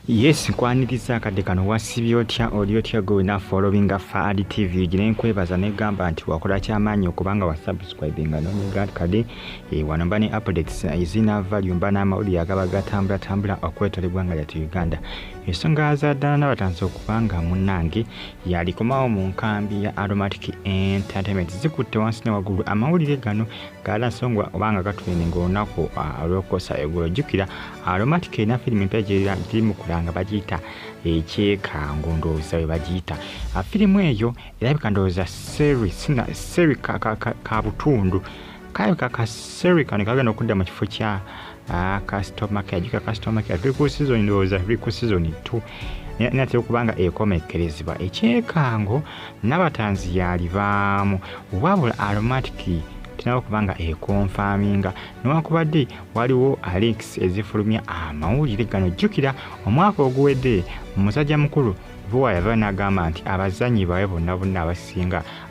Yes, nkwaniriza akadde kano. Wasibye otya? Oli otya gwe wena followinga Faad TV? Gine nkwebaza negamba nti wakola kyamaanyi okubanga wa subscribinga nonyiga kade. Wano mba ne updates ezina value, mba n'amawulire agaba gatambulatambula okwetola eggwanga lyattu Uganda. Ensonga za ddala nabatanzi okubanga munnange yalikomawo mu nkambi ya Aromatic Entertainment zikutte wansi ne waggulu. Amawulire gano galasongwa obanga gatrendinga olunaku olwokukosa eggulo. Jjukira Aromatic erina firimu empya giri mu kulanga, bagiyita Ekyekango, ndowooza bwe bagiyita. Firimu eyo erabika ndowooza seri seri ka butundu kalabika ka seri kano kagenda okudda mu kifo kya Customer Care. Jjukira Customer Care tuli ku season, ndowooza tuli ku season 2, natera okuba nga ekomekkerezebwa. Ekyekango Nabatanzi yalibaamu, wabula Aromatic tinaba okuba nga ekonfaminga newankubadde waliwo alex ezifulumya amawulire gano. Jjukira omwaka oguwedde musajja mukulu Lubowa yava n'agamba nti abazannyi baabwe bonna bonna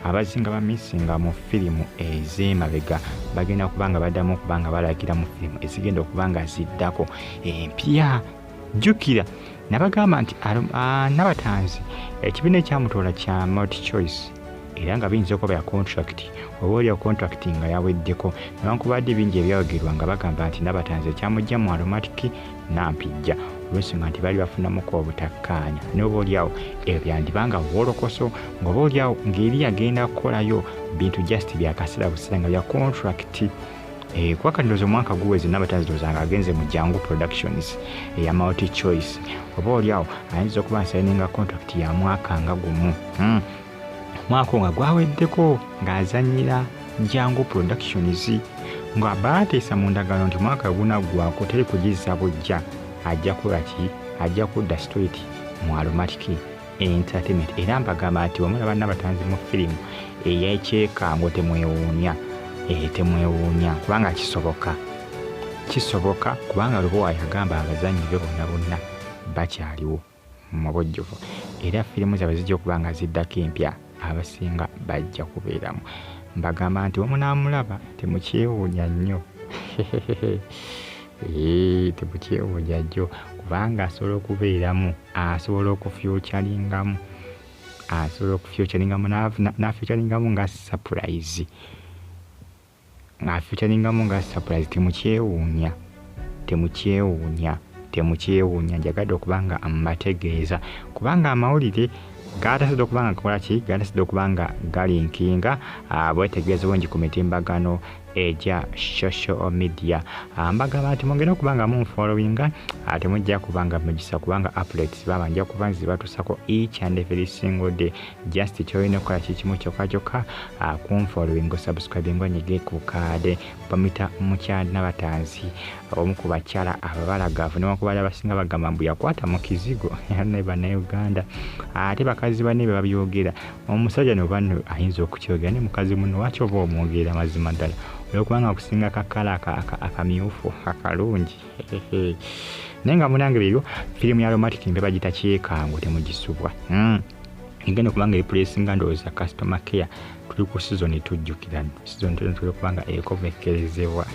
abasinga bamisinga mu firimu ez'emabega bagenda kuba nga baddamu okuba nga balagira mu firimu ezigenda okuba nga ziddako empya. Jjukira nabagamba nti Nabatanzi ekibiina ekyamutoola kya Multi Choice, era nga biyinza okuba ya contract oba olya contract nga yaweddeko, newankubadde bingi ebyayogerwa nga bagamba nti Nabatanzi ekyamujja mu Aromatic Nampijja olw'ensonga nti baali bafunamuko obutakkaanya, n'oba oliawo ebyo byandibanga wolokoso ng'oba oliawo ng'eri agenda kukolayo bintu just byakaseera buseera nga bya contract. Kuba kati ndowooza omwaka guweze Nabatanzi ndowooza nga agenze mu Jangu Productions eya Multi Choice, oba oliawo ayinza okuba nsayininga contract ya mwaka nga gumu, Mwaka nga gwaweddeko ng'azannyira Jangu Productions, nga baateesa mu ndagaano nti mwaka gunaggwako teri kugizza bujja, ajja kukola ki? Ajja kudda straight mu Aromatic Entertainment. Era mbagamba nti bwemulaba Nabatanzi mu firimu ey'ekyekango temwewuunya, temwewuunya kubanga kisoboka, kisoboka kubanga Lubowa yagamba abazannyi be bonna bonna bakyaliwo mu bujjuvu, era firimu zaabwe zijja okuba nga ziddako empya abasinga bajja kubeeramu. Mbagamba nti bwemunaamulaba temukyewuunya nnyo, temukyewuunya nnyo kubanga asobola okubeeramu, asobola okufyucalingamu, asobola okufyucalingamu n'afyucalingamu nga surprise, ng'afyucalingamu nga surprise. Temukyewuunya, temukyewuunya, temukyewuunya. Njagadde okuba nga mbategeeza kubanga amawulire gatasidde okuba nga gakola ki, gatasidde okuba nga galinkinga bwetegeeza bungi ku mitimbagano egya social media. Mbagamba nti mwongere okuba nga munfollowinga, temujja kuba nga mugisa kubanga updates baba nja kuba nzibatusako each and every single day. Just kyolina okukola kikimu kyokka kyokka, kunfollowing, osubscribing, onyige ku kaade. Bamuyita mukyala Nabatanzi, omu ku bakyala ababalagavu, newankubadde abasinga bagamba mbu yakwata mu kizigo ne Bannayuganda, ate bakazi banne be babyogera. Omusajja no banno ayinza okukyogera, ne mukazi muno lwaki oba omwogera? Mazima ddala olwokubanga akusinga kakala akamyufu akalungi. Naye nga munange byebyo, firimu ya Aromatic mpe bagita Kyekango, temugisubwa. Egenda okuba nga ereplacinga ndowooza Customer Care. Tuli ku season, tujjukira season tuli okuba nga ekomekkerezebwa.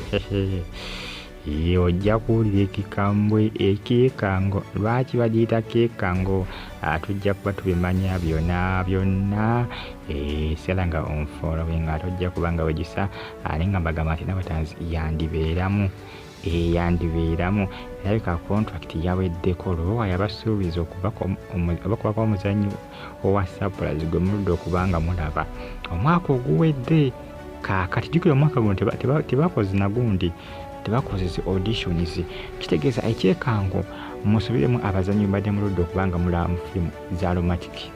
Ojja kuwulira ekikambwe ekyekango, lwaki bagiyita kekango, tujja kuba tubimanya byonna byonna. Sera nga onfollowing ate ojja kuba nga wegisa. Naye nga mbagamba nti Nabatanzi yandibeeramu, yandibeeramu. Erabika contract yaweddeko. Lubowa yabasuubiza okubako omuzannyi owa surprise gwe muludde okuba nga mulaba omwaka oguwedde. Kaakati jjukira omwaka guno tebakoze nagundi, tebakoze zi auditions, kitegeeza ekyekango musubiremu abazannyi mbadde muludde okuba nga mulaba mu firimu za Aromatic,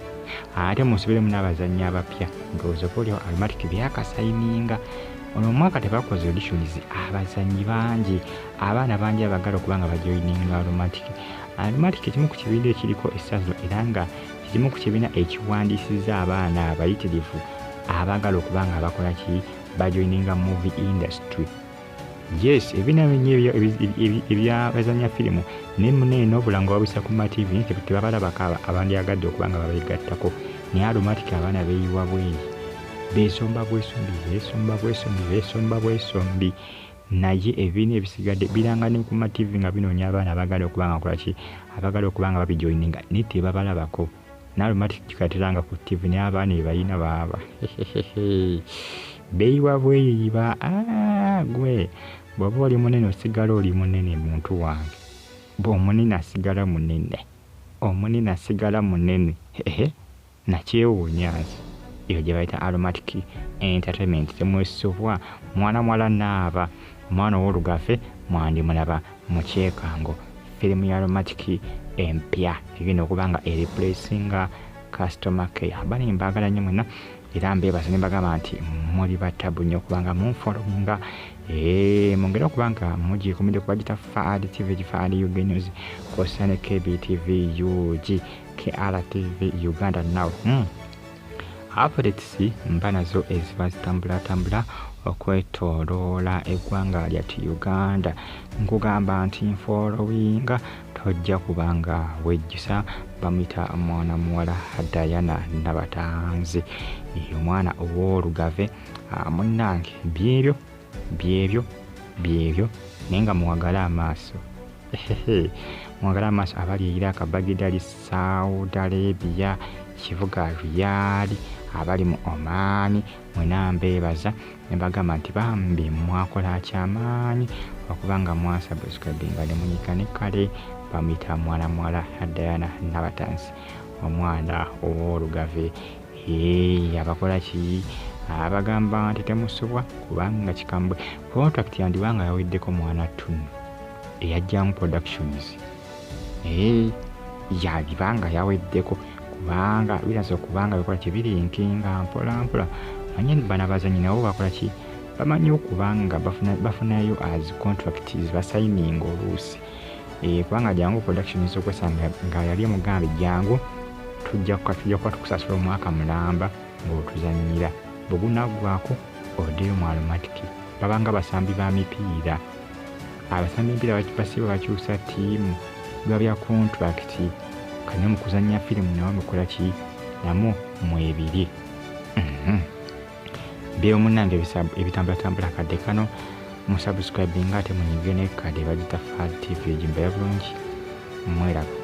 ate musubiremu n'abazannyi abapya. Ndowooza oba oliawo Aromatic byakasayininga ono omwaka tebakoze auditions, abazannyi bangi, abaana bangi abagala okuba nga bajoyininga Aromatic. Aromatic ekimu ku kibiina ekiriko essazo, era nga kimu ku kibiina ekiwandiisizza abaana abayitirivu abaagala okuba nga bakola ki, bajoyininga movie industry. Yes, ebibiina bingi ebyabazanya firimu naye muneeno n'obulango babuyisa ku ma TV, tebabalabako abandyagadde okuba nga babeegattako. Naye Aromatic abaana beeyiwa bweyi, beesomba bwesombi, beesomba bwesombi, beesomba bwesombi. Naye ebibiina ebisigadde biranga ne ku ma TV nga binoonya abaana abaagala okuba nga bakola ki, abaagala okuba nga babijoyininga, naye tebabalabako. N'Aromatic kikateranga ku TV, naye abaana ebalina baaba beeyiwa bweyiba. Gwe bw'oba oli munene osigala oli munene, muntu wange. Omunene asigala munene, omunene asigala munene. Ehe, nakyewuunya nze. Eyo gye bayita Aromatic Entertainment. Temwesubwa mwana mwala naaba omwana ow'olugave mwandimulaba mu kyekango. Firimu ya Aromatic empya egenda okuba nga ereplacinga Customer Care. Bane mbaagala nnyo mwenna, era mbeebaza ne mbagamba nti muli batabu nnyo okubanga munfollowinga. Mwongere okuba nga mugikumidde kuba gita Faad TV, Faad UG News, kw'ossa ne KBTV UG, KRTV Uganda Now. Updates mba nazo eziba zitambulatambula okwetooloola eggwanga lyattu Uganda. Nkugamba nti nfollowinga tojja kubanga wejjusa. Bamuyita mwana muwala Diana Nabatanzi, omwana ow'olugave. Munnange, byebyo byebyo byebyo, naye nga muwagale amaaso, muwagale amaaso abali Iraq, Baghdad, Saudi Arabia, kibuga Riyadh, abali mu Oman, mwena mbeebaza ne bagamba nti bambi mwakola kyamaanyi okuba nga mwasubscribinga ne munyiga ne kale. Bamuyita mwana muwala Diana Nabatanzi, omwana ow'olugave. Abakola ki, abagamba nti temusubwa kubanga kikambwe. Contract yandibanga yaweddeko mwana tunu eyajjamu Productions, yalibanga yaweddeko, kubanga biraza okubanga bikola kibirinkinga mpola mpola. Manye bano abazanyi nabo bakola ki, bamanyi okubanga bafunayo as contract basayininga oluusi, kubanga Jangu Productions okwesanga nga yali emugambe, "Jangu, tujja kuba tukusasula omwaka mulamba ng'otuzannyira, bwe gunaggwako oddeyo mu Aromatic." Babanga basambi ba mipiira, abasambi emipiira basiba bakyusa ttiimu, biba bya contract. Kane mu kuzannya firimu nawe mukola ki, namwo mwebiri. Byeyo munnange ebitambulatambula kadde kano. Musubscribinga ate munyige ne kade bagita Fad TV, egimbeera bulungi. Mweraba.